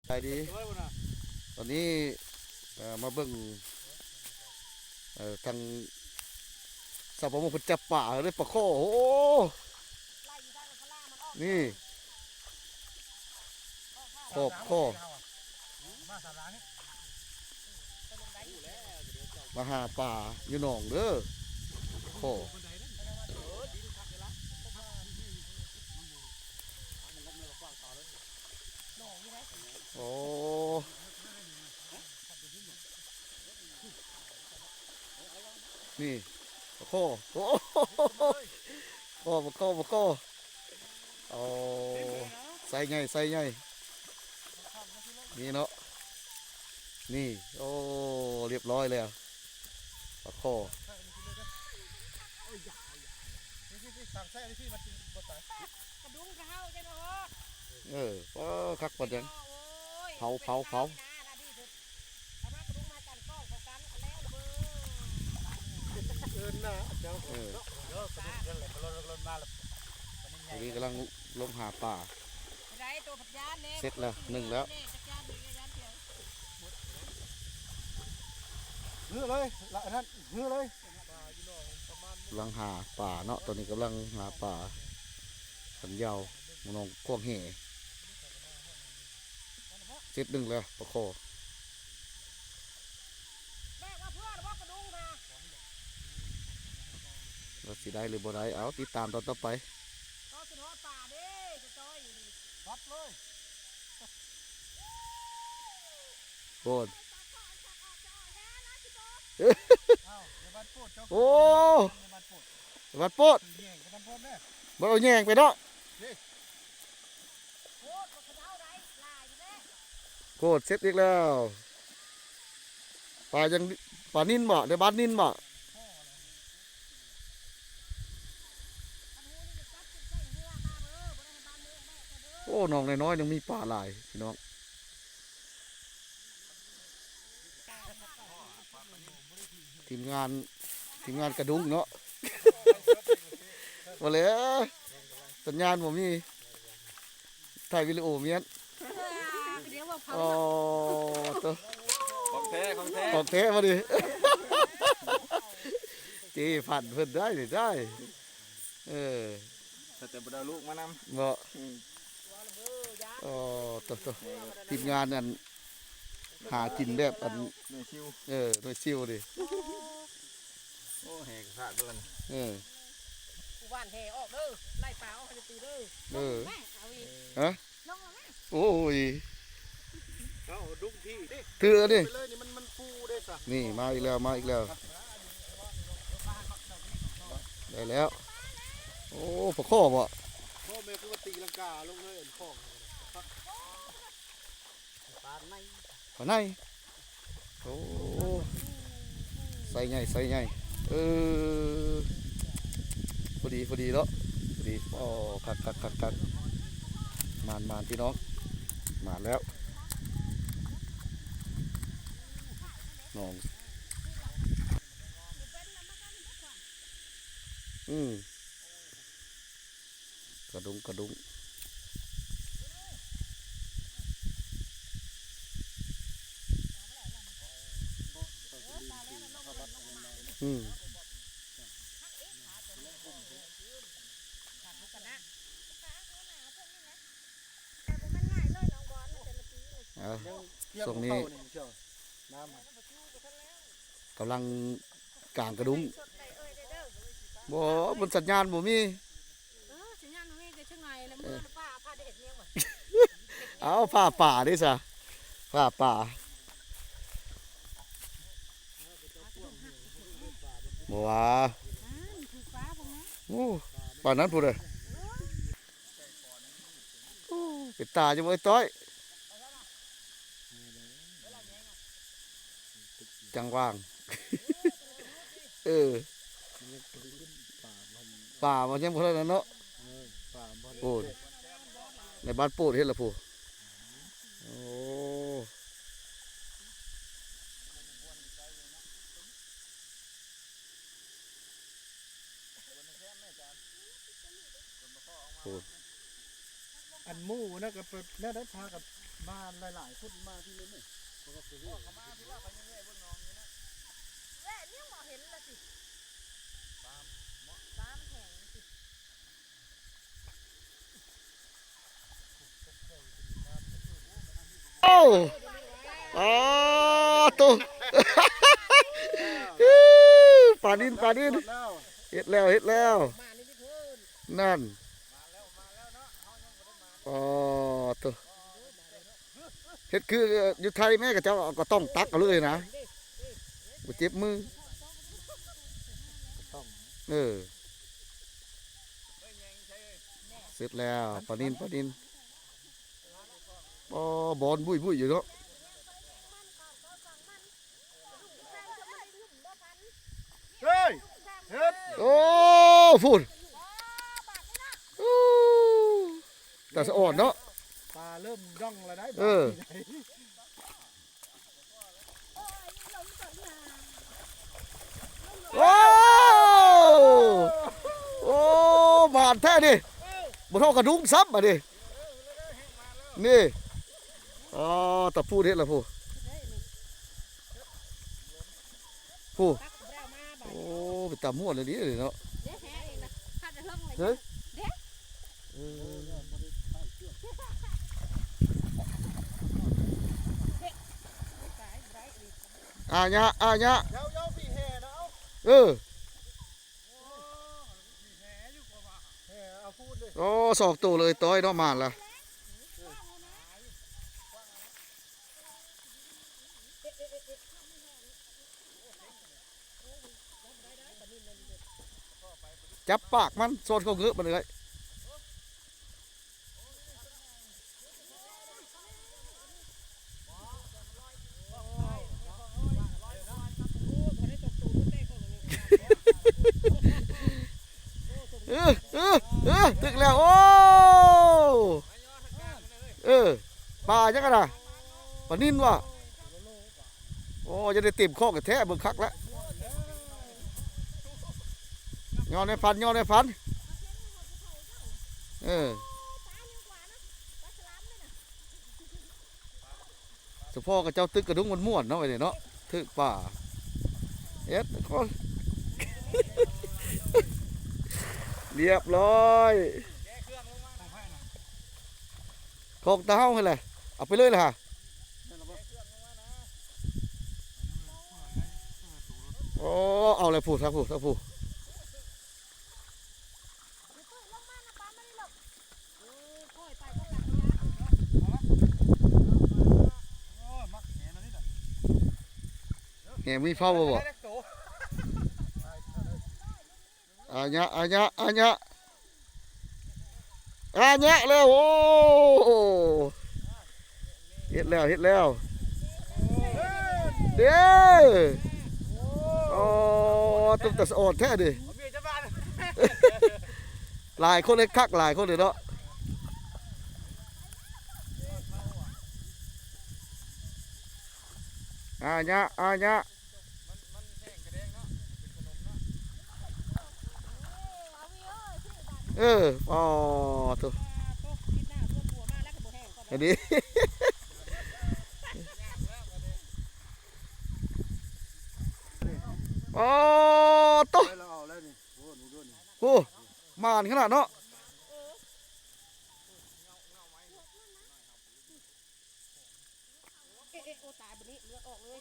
ສະບາຍດີ ຕອນນີ້ ເອີ ມາເບິ່ງ ເອີ ທາງຊາວປະມົງເພິ່ນຈັບປາເດ້ ປາຄໍ່ ໂອ້ ນີ້ ຄໍ່ ຄໍ່ ມາຫາປາຢູ່ໜອງເດີ ຄໍ່ ໂອ້ ນີ້ ປາຄໍ່ ໂອ້ ປາຄໍ່ ປາຄໍ່ ໂອ້ ໄຊໃຫຍ່ ໄຊໃຫຍ່ ນີ້ເນາະ ນີ້ ໂອ້ ລຽບຮ້ອຍແລ້ວ ປາຄໍ່ ກະດຸງກະເຮົາ ເອີ ປາ ຄັກປານຫຍັງ ເຜົາ ເຜົາ ເຜົາ ເອີ ຕອນນີ້ກຳລັງລົງຫາປາ ເສັດແລ້ວ ໜຶ່ງແລ້ວ ເຮືອເລີຍ ລະອັນນັ້ນ ເຮືອເລີຍ ກຳລັງຫາປາເນາະ ຕອນນີ້ກຳລັງຫາປາ ຄັນຍາວ ໜອງກວ້າງແຮ່ ເສັດໜຶ່ງແລ້ວ ປາຄໍ່ ແບກມາເພື່ອບໍ່ກະດຸງນະ ວ່າຊິໄດ້ຫຼືບໍ່ໄດ້ ເອົາ ຕິດຕາມຕອນຕໍ່ໄປ ຕອນຊິຮອດປາເດ້ ຈະຈ້ອຍຢູ່ນີ້ ຮັບເລີຍ ໂພດ ເອົາ ຢ່າບາດໂພດ ເຈົ້າ ໂອ້ ຢ່າບາດໂພດ ບັດໂປດ ແຍ່ງໄປນຳໂພດເດີ ບໍ່ເອົາແຍ່ງໄປເນາະ ນີ້ ໂພດ ເສັດອີກແລ້ວ ປາຫຍັງ ປານິນບໍ່ ໄດ້ບາດນິນບໍ່ ໂອ້ ໜອງນ້ອຍໆ ຍັງມີປາຫຼາຍພີ່ນ້ອງ ທີມງານ ທີມງານກະດຸງເນາະ ບໍ່ແລ້ວ ສັນຍານບໍ່ມີ ຖ່າຍວິດີໂອແມ່ນ ດຽວວ່າເຜົາ ອໍ ໂຕ ຂອງແທ້ ຂອງແທ້ ຂອງແທ້ບໍ່ນີ້ ເຈ້ພັນເພິ່ນໄດ້ນີ້ໄດ້ ເອີ ແຕ່ບໍ່ໄດ້ເອົາລູກມານຳ ບໍ່ ອືມ ອໍ ໂຕ ໂຕ ທີມງານອັນ ຫາກິນແບບອັນ ໜ່ວຍຊິວ ເອີ ໜ່ວຍຊິວນີ້ ໂອ້ ແຫ່ກະຊາກເບິ່ງ ເອີ ຜູ້ຫວ່ານແຫອອກເດີ ໄລ່ປາອອກໃຫ້ຕີເດີ ເອີ ແມ່ ເອົາອີກ ຮະ ລົງແລ້ວແມ່ ໂອ້ຍ ເອົາດຸງທີ່ເດ້ ຖືອັນນີ້ ໄປເລີຍນີ້ ມັນ ມັນຟູເດ້ຊະ ນີ້ ມາອີກແລ້ວ ມາອີກແລ້ວ ໄດ້ແລ້ວ ໂອ້ ປາຄໍ່ບໍ່ ພໍ່ແມ່ຄືວ່າຕີລັງກາລົງເລີຍ ອັນຂອງ ປາໃນ ປາໃນ ໂອ້ ໄຊໃຫຍ່ ໄຊໃຫຍ່ ເອີ ພໍດີ ພໍດີເນາະ ພໍດີ ໂອ້ ຄັກໆໆໆ ໝານໆ ພີ່ນ້ອງ ໝານແລ້ວ ນ້ອງ ອືມ ກະດຸງ ກະດຸງ ອືມ ເອົາ ຊ່ວງນີ້ ກຳລັງກາງກະດຸງ ບໍ່ ມັນສັນຍານບໍ່ມີ ເອີ ສັນຍານບໍ່ມີ ກະຈັ່ງໃດລະ ເອີ ເມືອລະປ່າ ພາໄດ້ເຮັດແນວ ເອົາ ພາປາເດ້ຊະ ພາປາ ບໍ່ວ່າ ໂອ້ ປານນັ້ນພຸ້ນເດີ. ໂອ້ ເປັນຕາຢູ່ບໍ່ ອ້າຍຕ້ອຍ? ຈັງຫວ່າງ ເອີ ປາມັນຍັງບໍ່ທັນນັ້ນເນາະ ໂອ້ ໃນບ້ານໂປດເຮັດລະພຸ້ນ ໂອ້. ໂອ້ ອັນ ໝູ່ນັ້ນກໍເປັນແນວໃດ ພາກັນມາຫຼາຍໆຄົນ ມາທີ່ນີ້ ເຂົາມາທີ່ລາວ ເຂົາຍັງແວ່ເບິ່ງໜອງຢູ່ນະ ແວ່ນີ້ບໍ່ເຫັນລະຕິ ຕາມ ຕາມແຫ່ງ ໂອ້ ອໍ ໂຕ ປານິນ ປານິນ ເຮັດແລ້ວ ເຮັດແລ້ວ ນັ້ນ ອໍ ໂຕ ເຮັດຄືຢູ່ໄທແມ້ ເຂົາເຈົ້າເອົາກະຕ້ອງຕັກເອົາເລີຍນະ ບໍ່ເຈັບມື ເອີ ເສັດແລ້ວ ປານິນ ປານິນ ອໍ ບອນບຸ້ຍໆຢູ່ເນາະ ເຮີ້ຍ ເຮັດ ໂອ້ ພຸ້ນ ໂອ້ ຕາສະອອນເນາະ ປາເລີ່ມຢ່ອງແລ້ວໄດ໋ ເອີ ໂອ້ ໂອ້ ໝານແທ້ນີ້ ບໍ່ເທົ່າກະດຸງຊ້ຳບາດນີ້ ນີ້ ອໍ ຕາພູດເຮັດລະພູດ ຜູ້ ໂອ້ ເປັນຕາມ່ວນອີ່ຫຼີເນາະ ເອີ ອາຍະ ອາຍະ ເອີ ໂອ້ ສອງໂຕເລີຍ ຕ້ອຍເນາະ ມາລະ ຈັບປາກມັນ ສອດເຂົ້າເງີບມັນເອີຍ ເອີ ເອີ ເອີ ຖືກແລ້ວ ໂອ້ ເອີ ປາຫຍັງຫັ້ນນະ ປານິນຫວາ ໂອ້ ຈະໄດ້ເຕັມຄອກແທ້ ເບິ່ງຄັກແລ້ວ ຍ້ອນໃນພັນ ຍ້ອນໃນພັນ ເອີ ສະເພາະເຂົາເຈົ້າຕຶກກະດຸງມ່ວນໆເນາະ ໄວ້ນີ້ເນາະ ຖືກປາ ເຮັດຄົນ ລຽບຮ້ອຍ ຂອງຕາເຮົາຫັ້ນແຫຼະ ເອົາໄປເລີຍລະຫາ ໂອ້ ເອົາແລ້ວ ຜູ້ ທາງຜູ້ ທາງຜູ້ ແຫ່ມີເຜົາບໍ່? ອາຍະ ອາຍະ ອາຍະ ອາຍະແລ້ວ ໂອ້ ເຮັດແລ້ວ ເຮັດແລ້ວ ເດ້ ໂອ້ ຕົວຕາສະອອນແທ້ເດ້ ຫຼາຍຄົນເຮັດຄັກ ຫຼາຍຄົນເດ້ເນາະ ອາຍະ ອາຍະ ມັນ ມັນແຫ້ງກະແດງເນາະ ເປັນຂະໜົມເນາະ ເອີ ອໍ ໂທ້ ອັນນີ້ ອໍ ໂທ້ ໂອ້ ໝານຂະໜາດເນາະ. ເອະ ເອະ ໂອ້ ຕາຍ ບາດນີ້ເລືອດອອກເລີຍ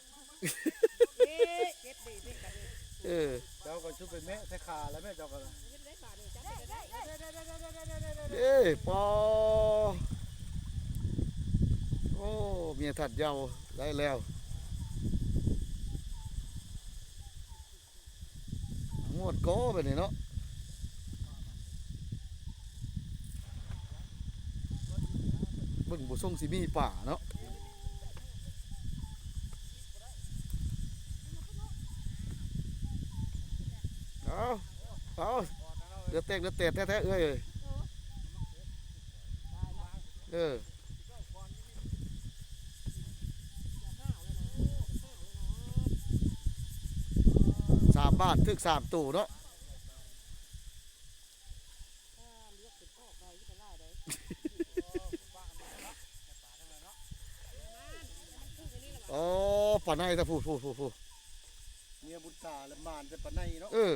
ເອະ ເຈັບເດ້ ເຈັບກັນເລີຍ ເອີ ເຈົ້າກໍຊຸບໄປແມະໃສ່ຂາແລ້ວແມ່ເຈົ້າກໍລະ ເຮັດໄດ້ບາດນີ້ ຈັບໄດ້ ເດ້ ປໍ ໂອ້ ເມຍທາດເຍົາ ໄດ້ແລ້ວ ງວດກໍແບບນີ້ເນາະ ເບິ່ງບໍ່ຊົງຊິມີປາເນາະ ເອົາ ເອົາ ເຫຼືອແຕກເຫຼືອແຕກແທ້ໆ ເອື້ອຍເອີຍ ເອີ. ສາມບາດ ຖືກສາມໂຕເນາະ ເລືອກເປັນຄອກໄດ້ ເປັນຫຼາຍໄດ້. ປາໄນຕາ ຜູ້ໆໆໆ ເມຍບຸນຕາລະມານແຕ່ປາໄນເນາະ ເອີ